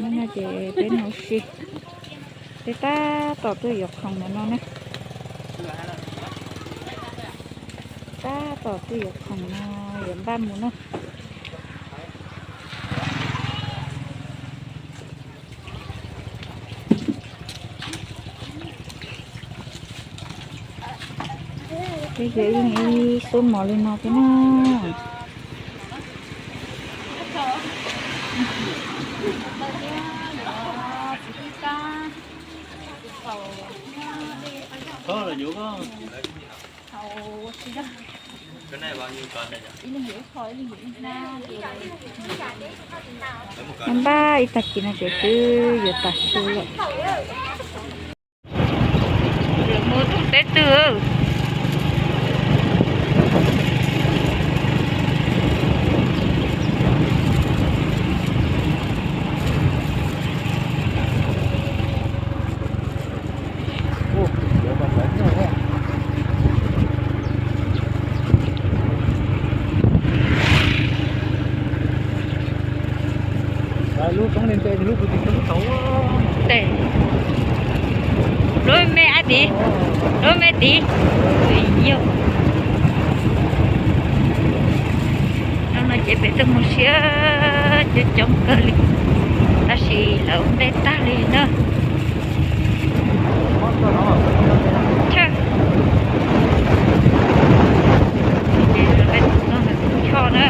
No ces peb mus ua si, peb tab tom tuaj yuav khoom no na. Tab tom tuaj yuav khoom no, yuav npaj mus na. Peb yuav ib xub mov li no thiab na. Npaj ib tag kis no ces twb yuav tas su lawm. Lawv mus thoob teb twg? Lub me ab tiv, lub me tiv. Yog no ces peb tuaj mus siab coob coob kawg li, tab sis lawv ua ntej tag li na. Ces peb tus no tus choj na.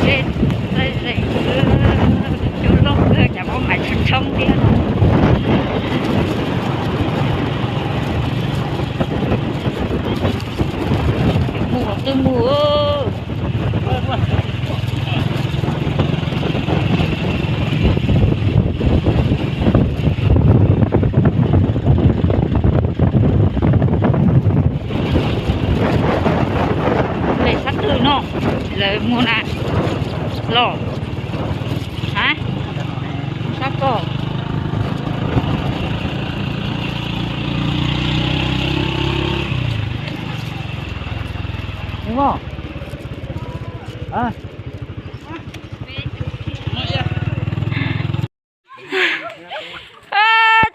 Txaij zeem, cua loj kawg, cas muab mais tshoob tshoob thiab. Mus qhov twg mus? Lawv sab twg no, lawv mus na los? Sab koj.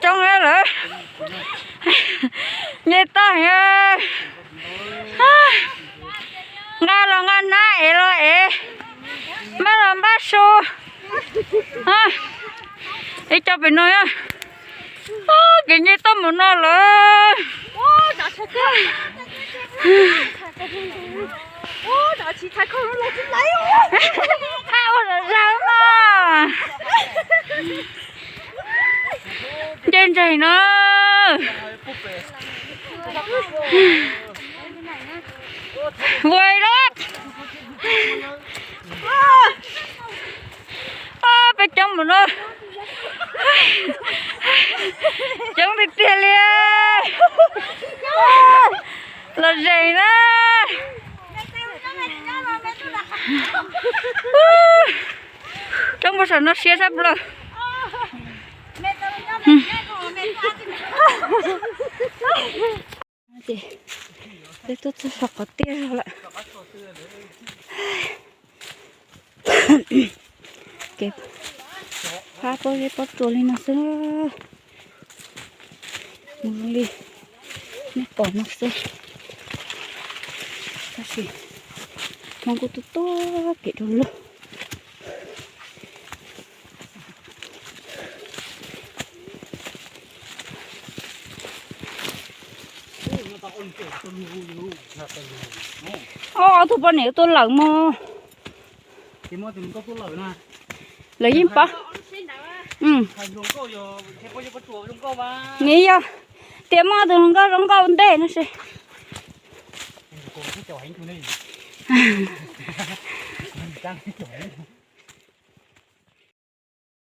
Coob lawm, nce toj heev. Nqa los nqa hnab, ev los ev, npaj los npaj su. Ib co pem no, kev nce toj mus no lawm. Ua zam zaws mas. Nce ntseg no. Ua lawm. Peb coob mus no. Coob tiag tiag li. Los zeem na. Coob puag saum no siab sab plaws. Ces peb tuaj txog saum qhov tiaj zog lawm. Kev phab pob zeb pob tsuas li no xwb. Mus li nej pom no xwb. Tab sis hmo kuj tuaj tuaj kev rau lug. Ob tug poj niam tuaj lawm mog. Lawv yeej paub. Nws yog tias muaj tus hluas nkauj zoo nkauj ntej no ces.